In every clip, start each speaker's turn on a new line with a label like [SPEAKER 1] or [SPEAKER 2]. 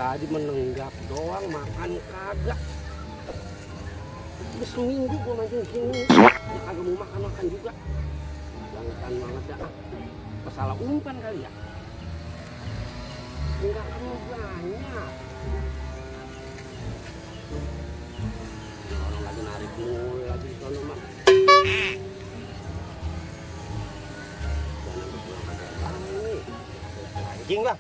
[SPEAKER 1] tadi menenggak doang, makan kagak. Udah seminggu gua mancing sini, ya kagak mau makan juga. Bangetan banget dah. Masalah umpan kali ya. Enggak mau banyak. Orang lagi narik mulu lagi di sono mah. Jangan pulang kagak nih.
[SPEAKER 2] Mancing bang.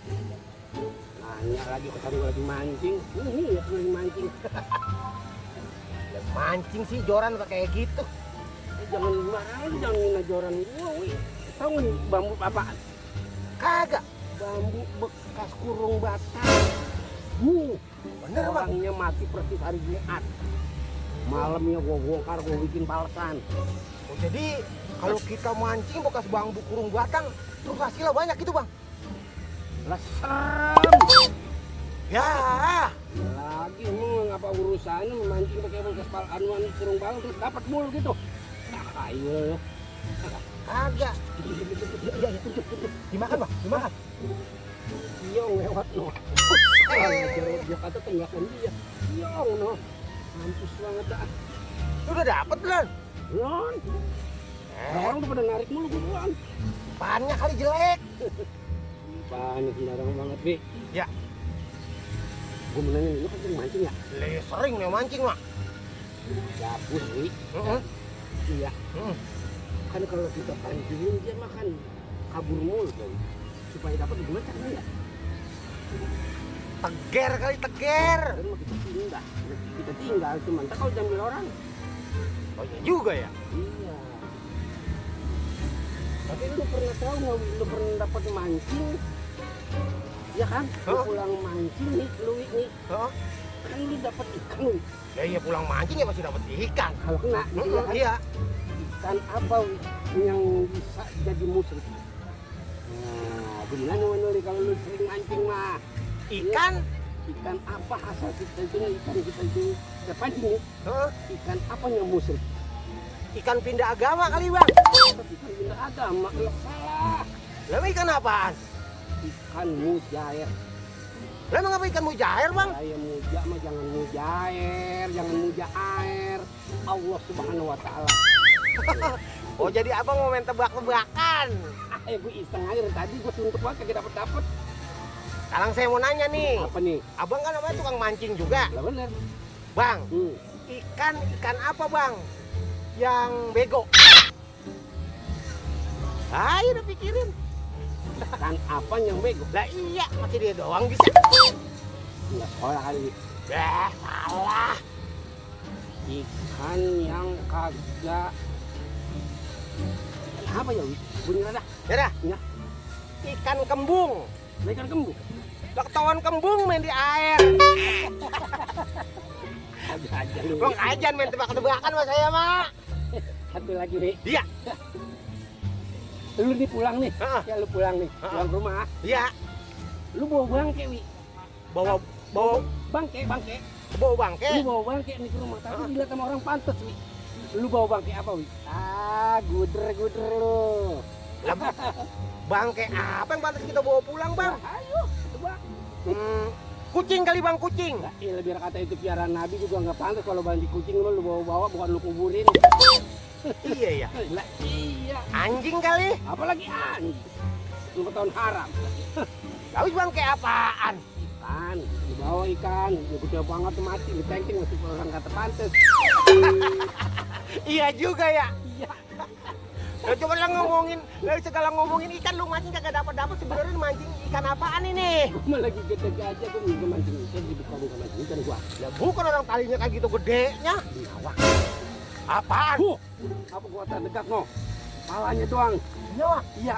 [SPEAKER 1] Nanya lagi ketemu lagi mancing. Ini ya lagi mancing.
[SPEAKER 2] Ya, mancing sih joran kayak gitu.
[SPEAKER 1] Jangan marah, jangan minta joran gua, wih. Tahu nih bambu apaan?
[SPEAKER 2] Kagak.
[SPEAKER 1] Bambu bekas kurung batang.
[SPEAKER 2] Bener bang.
[SPEAKER 1] Orangnya mati persis hari Jumat. Malamnya gua bongkar, gua bikin palesan.
[SPEAKER 2] Oh, jadi kalau kita mancing bekas bambu kurung batang, terus hasilnya banyak gitu bang?
[SPEAKER 1] Lah serem.
[SPEAKER 2] Ya.
[SPEAKER 1] Lagi emang ngapa urusannya memancing pakai bekas anuan kurung batang terus dapat mulu gitu. Nah, ayo.
[SPEAKER 2] Kagak.
[SPEAKER 1] Ya,
[SPEAKER 2] Dimakan bang, dimakan.
[SPEAKER 1] Siong lewat no. Dia kata tenggakan dia. Siong no. Mampus banget dah.
[SPEAKER 2] Lu udah dapet belum?
[SPEAKER 1] Belum. Orang udah pada narik mulu buruan.
[SPEAKER 2] Pannya kali jelek.
[SPEAKER 1] Banyak sembarangan banget, Bi.
[SPEAKER 2] Ya.
[SPEAKER 1] Gue mau nanya, lu kan sering mancing ya?
[SPEAKER 2] Sering nih mancing mak.
[SPEAKER 1] Gabus, Bi. Iya. Kan kalau kita pancingin dia makan kabur mulu kan. Supaya dapat gimana caranya ya?
[SPEAKER 2] Teger kali teger.
[SPEAKER 1] Kan mah kita tinggal cuman tak kalau diambil orang.
[SPEAKER 2] Oh iya juga ya.
[SPEAKER 1] Iya. Tapi lu pernah tahu nggak? Lu pernah dapat mancing? Ya kan? Lu pulang mancing nih, lu nih. Kan lu dapat ikan lu.
[SPEAKER 2] Ya iya pulang mancing ya pasti dapat ikan.
[SPEAKER 1] Kalau kena, gitu ya kan?
[SPEAKER 2] Iya.
[SPEAKER 1] Ikan apa yang bisa jadi musuh? Nah, gimana menurut kalau lu sering mancing mah?
[SPEAKER 2] Ikan?
[SPEAKER 1] Ikan apa asal kita itu ikan kita itu kita pancing nih? Ikan apa yang musuh?
[SPEAKER 2] Ikan pindah agama kali bang.
[SPEAKER 1] Ikan pindah agama, salah.
[SPEAKER 2] Lalu ikan apaan?
[SPEAKER 1] Ikan mujair.
[SPEAKER 2] Lah emang apa ikan mujair bang?
[SPEAKER 1] Saya muja mah jangan mujair, jangan muja air. Allah Subhanahu Wa Taala.
[SPEAKER 2] Oh jadi abang mau main tebak-tebakan?
[SPEAKER 1] Gue iseng aja dari tadi, gue suntuk banget kagak dapet.
[SPEAKER 2] Sekarang saya mau nanya nih.
[SPEAKER 1] Apa nih?
[SPEAKER 2] Abang kan namanya tukang mancing juga.
[SPEAKER 1] Lah bener.
[SPEAKER 2] Bang, ikan apa bang yang bego? Ayo udah pikirin.
[SPEAKER 1] Ikan apa yang bego?
[SPEAKER 2] Lah iya, masih dia doang bisa.
[SPEAKER 1] Enggak sekolah kali.
[SPEAKER 2] Salah.
[SPEAKER 1] Ikan yang kagak. Apa ya? Bunyi ada.
[SPEAKER 2] Ya dah.
[SPEAKER 1] Ya.
[SPEAKER 2] Ikan kembung.
[SPEAKER 1] Ikan kembung.
[SPEAKER 2] Lah ketahuan kembung main di air.
[SPEAKER 1] Aja lu.
[SPEAKER 2] Bang ajan main tebak-tebakan sama saya mak.
[SPEAKER 1] Satu lagi nih.
[SPEAKER 2] Iya.
[SPEAKER 1] Lu nih pulang nih. Ya lu pulang nih. Pulang ke rumah.
[SPEAKER 2] Iya.
[SPEAKER 1] Lu bawa bangke, Wi.
[SPEAKER 2] Bawa
[SPEAKER 1] bangke.
[SPEAKER 2] bawa bangke.
[SPEAKER 1] Lu bawa bangke nih ke rumah. Tapi dilihat sama orang pantes, Wi. Lu bawa bangke apa, Wi? Guder lu.
[SPEAKER 2] Lah, bangke apa yang pantas kita bawa pulang, Bang?
[SPEAKER 1] Ayo, coba.
[SPEAKER 2] Kucing kali, Bang, kucing.
[SPEAKER 1] Nah, iya, biar kata itu piaraan Nabi juga nggak pantas kalau banting kucing lu bawa-bawa bukan lu kuburin.
[SPEAKER 2] Iya ya.
[SPEAKER 1] Lah iya.
[SPEAKER 2] Anjing kali.
[SPEAKER 1] Apalagi anjing. Lu ketahuan haram.
[SPEAKER 2] Lalu bangke apaan?
[SPEAKER 1] Ikan, dibawa ikan, dia gede banget tuh mati, ditengking masih orang kata pantas.
[SPEAKER 2] Iya juga ya.
[SPEAKER 1] Iya.
[SPEAKER 2] Nah, coba lah ngomongin, dari segala ngomongin ikan lu mancing kagak dapat sebenarnya mancing ikan apaan ini?
[SPEAKER 1] Gua lagi gede aja gua juga mancing ikan di buka mancing ikan gua.
[SPEAKER 2] Ya bukan orang talinya kayak gitu gedenya.
[SPEAKER 1] Biawak.
[SPEAKER 2] Apaan?
[SPEAKER 1] Apa gua terdekat no? Palanya doang.
[SPEAKER 2] Biawak.
[SPEAKER 1] Iya.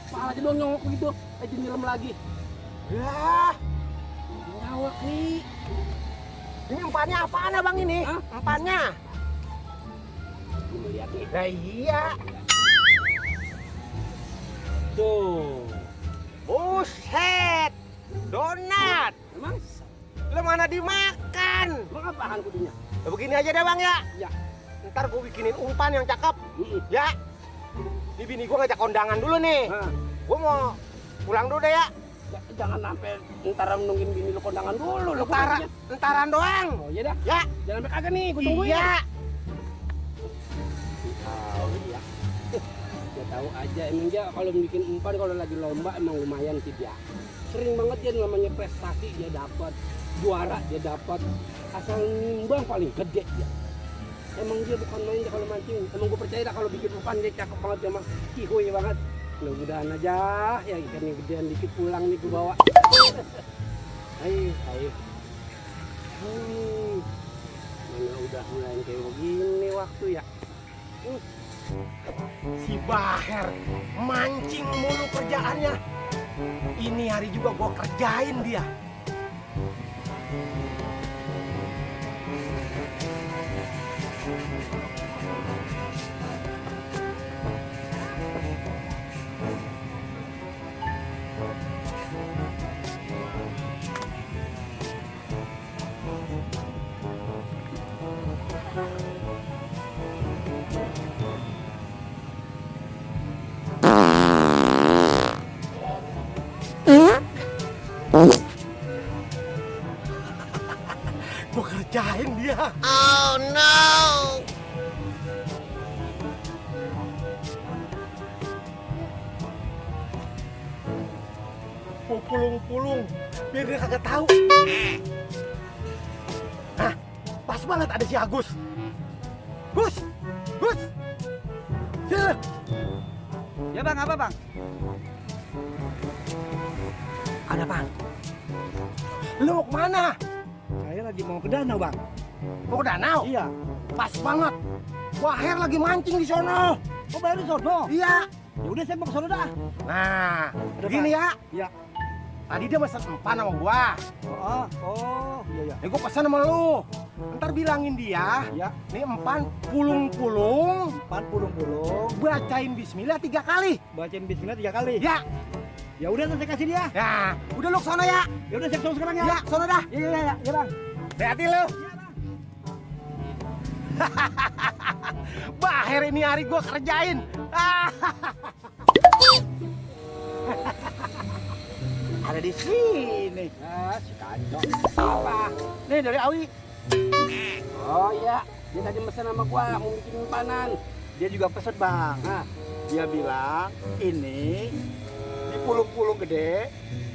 [SPEAKER 1] Palanya doang nyongok begitu, aja nyelam lagi.
[SPEAKER 2] Lah,
[SPEAKER 1] Biawak nih.
[SPEAKER 2] ini umpannya apaan abang ini?
[SPEAKER 1] Hah?
[SPEAKER 2] Umpannya?
[SPEAKER 1] Gua lihat nih.
[SPEAKER 2] Lah iya.
[SPEAKER 1] Tuh.
[SPEAKER 2] Buset. Donat.
[SPEAKER 1] Emang?
[SPEAKER 2] Lah mana dimakan?
[SPEAKER 1] Emang apaan kudunya?
[SPEAKER 2] Ya begini aja deh bang ya.
[SPEAKER 1] Ya.
[SPEAKER 2] Ntar gue bikinin umpan yang cakep. Ya. Ini bini gue ngajak kondangan dulu nih.
[SPEAKER 1] Hah.
[SPEAKER 2] Gue mau pulang dulu deh ya.
[SPEAKER 1] Jangan sampai ntar nungguin bini lu kondangan dulu. Lu
[SPEAKER 2] Entaran doang.
[SPEAKER 1] Oh iya dah.
[SPEAKER 2] Ya.
[SPEAKER 1] Jangan sampai kagak nih, gua tungguin.
[SPEAKER 2] Iya.
[SPEAKER 1] Tahu ya. Dia tahu aja emang dia kalau bikin umpan kalau lagi lomba emang lumayan sih dia. Sering banget dia namanya prestasi dia dapat, juara dia dapat. Asal nimbang paling gede dia. Emang dia bukan main dia kalau mancing. Emang gue percaya dah kalau bikin umpan dia cakep banget dia mah. Kihuy banget. Mudah-mudahan aja ya ikan yang gedean dikit pulang nih gue bawa. Ayo. Mana udah mulai kayak begini waktu ya.
[SPEAKER 2] Si Baher mancing mulu kerjaannya. Ini hari juga gua kerjain dia. Gua kerjain dia.
[SPEAKER 3] Oh no!
[SPEAKER 2] Gua pulung-pulung biar dia kagak tahu. Nah, pas banget ada si Agus. Gus. Sini.
[SPEAKER 4] Ya bang, apa bang?
[SPEAKER 2] Ada Bang. Lu mau kemana?
[SPEAKER 4] Saya lagi mau ke danau bang.
[SPEAKER 2] Mau ke danau?
[SPEAKER 4] Iya.
[SPEAKER 2] Pas banget. Baher lagi mancing di sono.
[SPEAKER 4] Oh baru di sono?
[SPEAKER 2] Iya.
[SPEAKER 4] Ya udah saya mau ke sono dah.
[SPEAKER 2] Nah,
[SPEAKER 4] Ada,
[SPEAKER 2] begini
[SPEAKER 4] Bang.
[SPEAKER 2] ya.
[SPEAKER 4] Iya.
[SPEAKER 2] Tadi dia pesan empan sama gua.
[SPEAKER 4] Oh iya.
[SPEAKER 2] Gua pesan sama lu. Ntar bilangin dia,
[SPEAKER 4] Ya.
[SPEAKER 2] nih empan pulung-pulung,
[SPEAKER 4] Pan pulung-pulung.
[SPEAKER 2] bacain bismillah 3 kali.
[SPEAKER 4] Bacain bismillah 3 kali.
[SPEAKER 2] Ya.
[SPEAKER 4] Ya udah saya kasih dia.
[SPEAKER 2] Ya, udah lu ke sono ya.
[SPEAKER 4] Ya udah saya ke sono sekarang ya.
[SPEAKER 2] Ya, sono dah.
[SPEAKER 4] Iya bang.
[SPEAKER 2] Hati-hati lu.
[SPEAKER 4] Iya bang.
[SPEAKER 2] Baher ini hari gua kerjain.
[SPEAKER 4] Ada di sini.
[SPEAKER 1] Ah, si kacau.
[SPEAKER 4] Apa? Nih dari Awi.
[SPEAKER 1] Oh iya, dia tadi pesan sama gua mau bikin umpanan.
[SPEAKER 4] Dia juga pesen bang.
[SPEAKER 1] Nah,
[SPEAKER 4] Dia bilang ini di pulung-pulung gede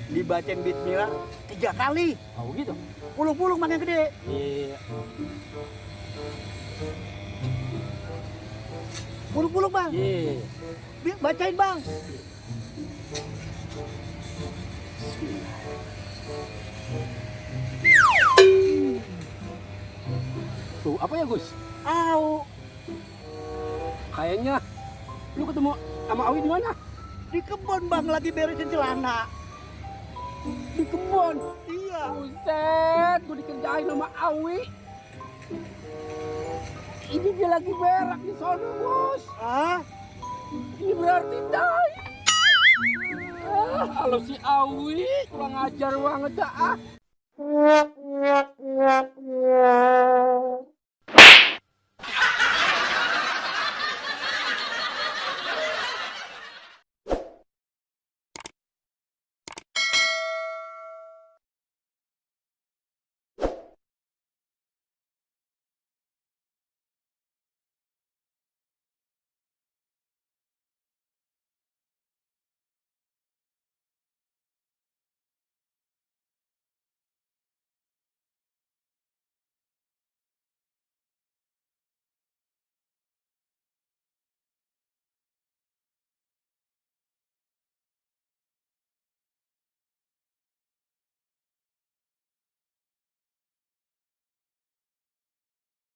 [SPEAKER 4] dibacain bismillah 3 kali.
[SPEAKER 1] oh gitu.
[SPEAKER 4] Pulung-pulung bang yang gede.
[SPEAKER 1] Iya.
[SPEAKER 4] Pulung-pulung bang.
[SPEAKER 1] Iya.
[SPEAKER 4] Bacain bang.
[SPEAKER 1] Tuh, apa ya, Gus?
[SPEAKER 4] Au.
[SPEAKER 1] Kayaknya lu ketemu sama Awi di mana?
[SPEAKER 4] Di kebun bang lagi beresin celana.
[SPEAKER 1] Di kebun.
[SPEAKER 4] Iya.
[SPEAKER 1] Buset, gua dikerjain sama Awi. Ini dia lagi berak di sono, Bos.
[SPEAKER 4] Ah,
[SPEAKER 1] Ini berarti dai. Kalau si Awi kurang ajar banget dah.